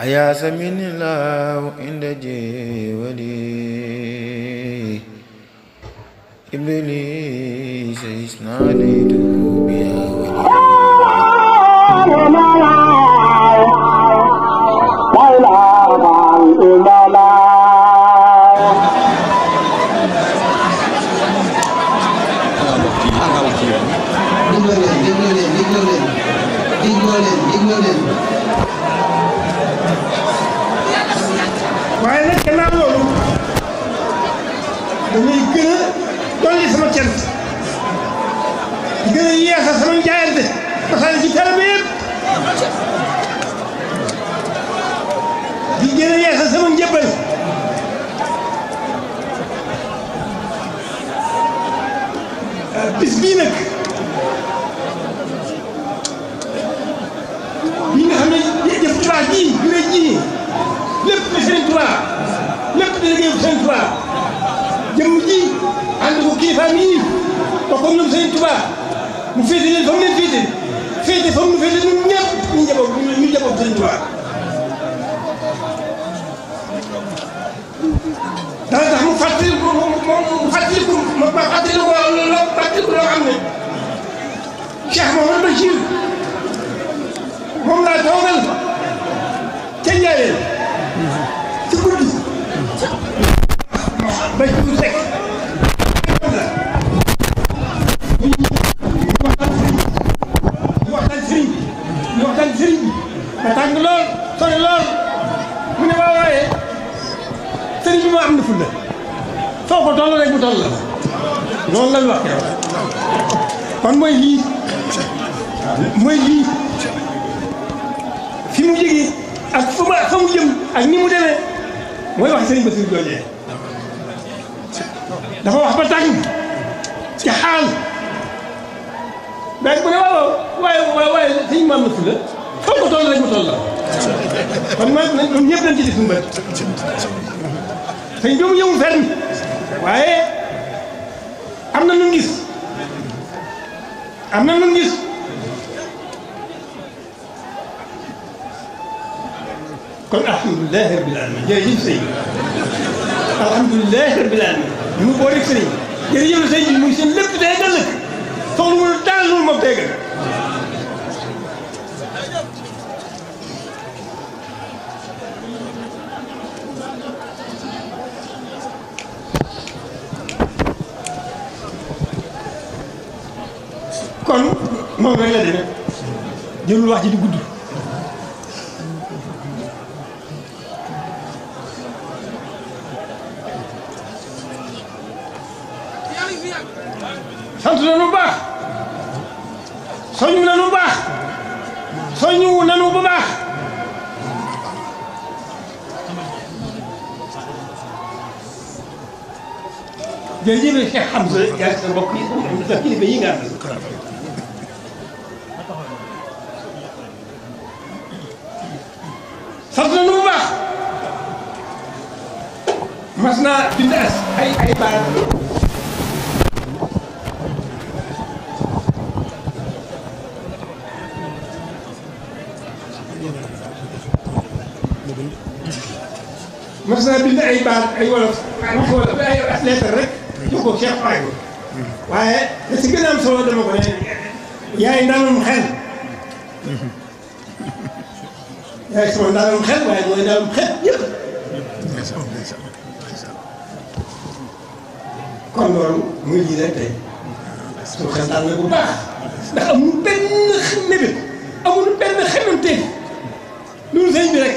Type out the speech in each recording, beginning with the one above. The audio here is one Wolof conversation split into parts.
أياس من الله عند جولي إبليس إذ ناديته بيا waaye nag gannaaw loolu damay gën a dolli sama cant di gën a yeesal sama njaayante parce que ci taalibe yëpp di gën a yeesal sama njëbbal bis bii nag yi nga xam ne jëf Tuubaa ji ju rëy ji lépp di Sëriñ Tuubaa lépp di liggéeyu Sëriñ Tuubaa jëmm ji ànd ko kilifaam yi bokk ak ñoom Sëriñ Tuubaa mu féete leen fa mu leen féete fa mu féete ñun ñëpp ñu njaboot Sëriñ Tuubaa dana tax mu fàttali ko loo xam ne Cheikh Mouhamadou Bachir moom laa toogal ca Njaaréem ci guddi bay bu sekk ñu waxtaan sëriñ bi ba tàng lool sori lool mu ne waa waaye sëriñ bi moo am na fulla foo ko toll rek mu toll la loolu lañ wax kon mooy lii fi mu jógee ak fa mu jëm ak ni mu demee mooy wax sëriñ Bassirou joojee dafa wax ba tàng ci xaal daal bu ne waaye sëñ maam na fulla foo ko toll rek mu toll la kon man ñun ñëpp dañ ci def suñu bët sëñ bi mu yëngu fenn waaye am na lu gis kon alhamdulilah rabbil alamin jërëjëf sëñ bi alhamdulilah rabbil alamin ñu mu boo rek sëñ jërëjëf sëñ bi muy seen lépp tey nga lëkk soxla mu daal loolu moom tey nga kon moom rek la demee jëlul wax ji di gudd sant nañu bu baax soññu nañu bu baax jërëjëf Cheikh Hamza yaa sa mbokk yi sa kilifa yi nga am sant nañu bu baax mas naa bind ay baat mas naa bind ay baat ay wolof ay lettre rek jox ko Cheikh Faye waaye da si gën a am solo dama ko ne yaay ndaalum xel yaay sama ndaalum xel waaye mooy ndaalum xel yëpp kon loolu muy lii rek tey suñu xel daal na bu baax ndax amul benn mébét amul benn xemante loolu sëñ bi rek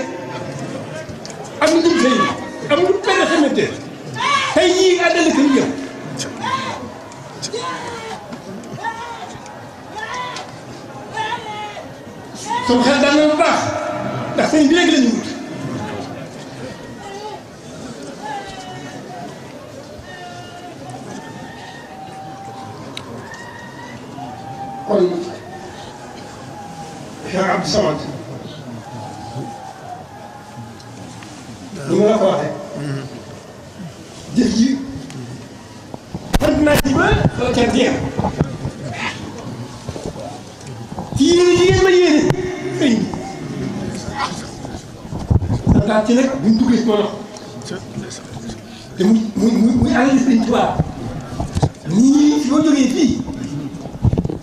am na sëñ bi amul benn xemante tey yii àddina kër yëpp suñu xel daal na bu baax ndax sëñ bi rek la ñu wut kon Cheikh Abdou Samad ni ma la ko waxee jëf ji sant naa ci ba ca teer ci yéene yi ngeen ma yéene sëñ bi kontaan ci nag buñ duggee ci loolu te muy alal Sëñ Tuubaa nii fi ma jógee fii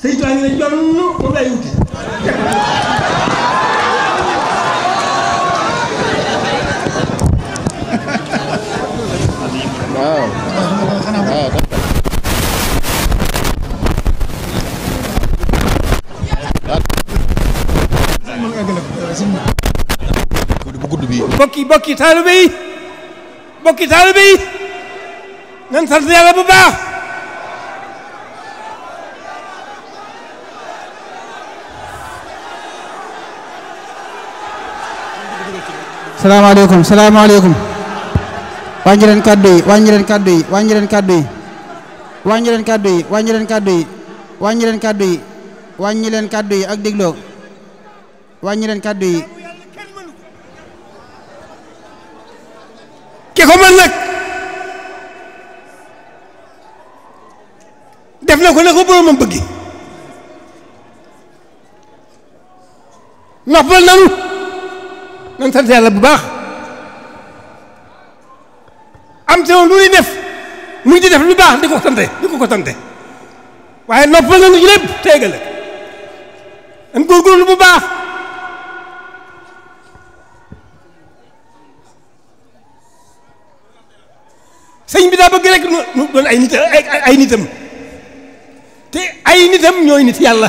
Sëñ Tuubaa ngi ne jonn moom laay wuti waaw waaw bokki taalibe yi nan sant Yàlla bu baax salaamaaleykum wàññi leen kàddu yi wàññi leen kàddu yi wàññi leen kàddu yi wàññi leen kàddu yi wàññi leen kàddu yi wàññi leen kàddu yi wàññi leen kàddu yi ak dégloo wàññi leen kàddu yi ki ko mën nag def na ko ne ko boromam bëgg noppal nanu nan sant Yàlla bu baax am te woon lu ñuy def muy di def lu baax di ko sante waaye noppal nanu ci lépp teegale an góorgóorlu bu baax sëñ bi daa bëgg rek nu doon ay nitam te ay nitam ñooy nit yàlla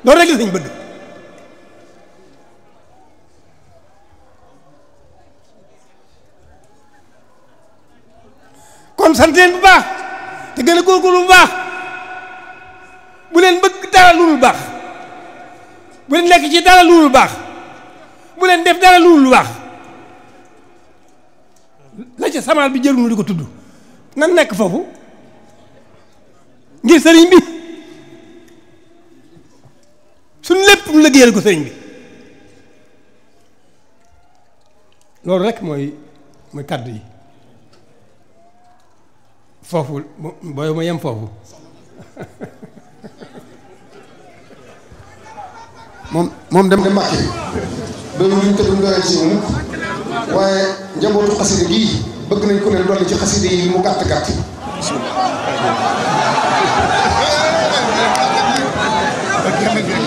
loolu rek la sëñ bëgg kon sant leen bu baax te gën a góorgóorlu bu baax bu leen bëgg dara lu dul baax bu leen nekk ci dara lu dul baax bu leen def dara lu dul baax la ca samaal bi jël nu di ko tudd nan nekk foofu ngir sëriñ bi suñ lépp nu liggéeyal ko sëriñ bi loolu rek mooy kàddu yi foofu booy ma yem foofu moom dem de Mbàkke doolu luñ tëdd ndoyal si mukk waaye njabootu xasida gii bëgg nañ ko leen dolli ci xasida yi mu gàtt gàtt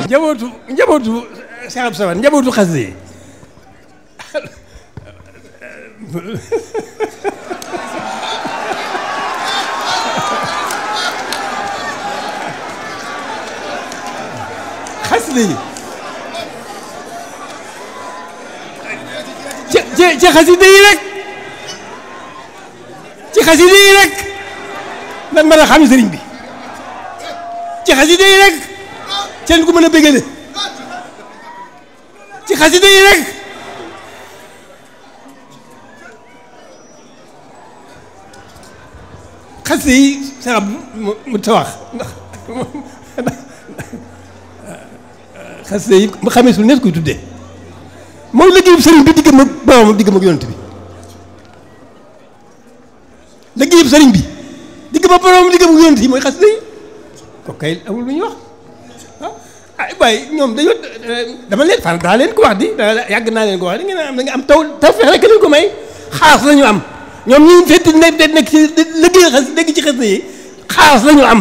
njabootu Cheikh Abdou Samad njabootu xasida yi xasida yi ci xasida yi rek ci xasida yi rek lan mën a xam sëriñ bi ci xasida yi rek seen ku mën a bégale ci xasida yi rek xasida yi sax mu ta wax ndax xasida yi mu xamee su nekk koy tuddee mooy liggéeyub sëriñ bi diggam ak boromam diggam ak yonent bi liggéeyub sëriñ bi diggam ak boromam diggam ak yonent yi mooy xasida yi ko kay amul lu ñuy wax ah waaye ñoom dañoo dama leen fan daa leen ko wax di yàgg naa leen ko wax di ngeen am da nga am taw feex rek leen ko may xaas la ñu am ñoom ñu fetti nekk ci liggéey xas dégg ci xasida yi xaas la ñu am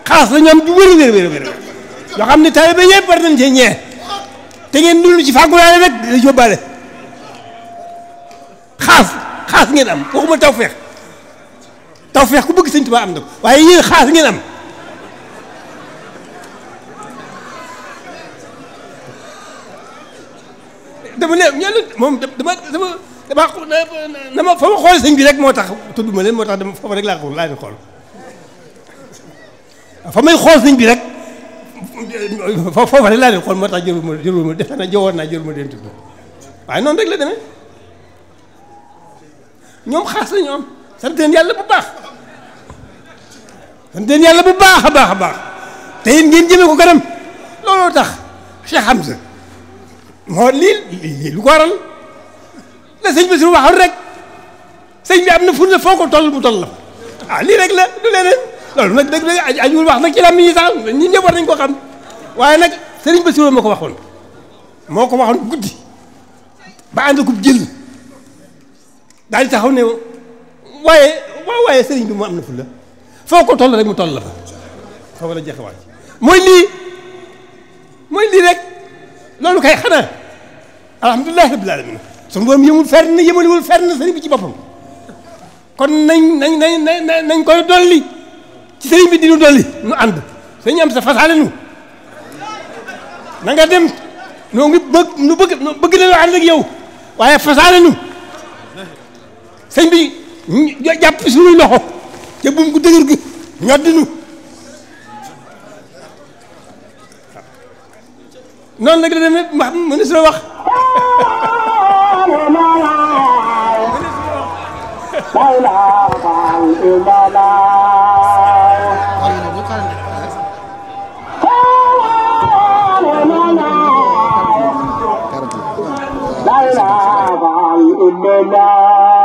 xaas la ñu am ju wér yoo xam ne taalibe yëpp war nañ cee ñee te ngeen dund ci fàggulaale rek da yóbbaale xaas ngeen am waxuma tawfeex ku bëgg Sëñ Tuubaa am na ko waaye yéen xaas ngeen am dama ne ñenn moom dama fa ma xool sëñ bi rek moo tax tudduma leen moo tax dama foofu rek laa leen xool fa may xool sëñ bi rek foofu rek laa leen xool moo tax jërul ma defe na jowoon naa jërul ma leen tudd waaye noonu rek la demee ñoom xaas la ñu am sant leen yàlla bu baax sant leen yàlla bu baax a baax a baax te yéen ngeen jëmee ko kanam looloo tax Cheikh Hamza moo lii lu ko waral la sëñ Bassirou waxoon rek sëñ bi am na fu ne foo ko toll mu toll la ah lii rek la du leneen loolu nag dëgg dëgg ajuwul wax nag ci lam yi sax ñi ñëpp war nañ ko xam waaye nag sëriñ Bassirou moo ko waxoon guddi ba ànd ko jël daal di taxaw ne waaye sëriñ bi mu am na fu la foo ko toll rek mu toll la fa foofu la jeexewaat mooy lii rek loolu kay xanaa alhamdulilahi rabbil alamin suñu borom yëmaliwul fenn sëriñ bi ci boppam kon nañ koy dolli ci sëriñ bi dinu dolli nu ànd sëriñ am sa fasaale nu na nga dem noo ngi bëgg na ànd ak yow waaye fasaale nu sëñ bi jàpp suñuy loxo ca buum gu dëgër gi ñoddi nu noonu nag la demee mënu si la wax la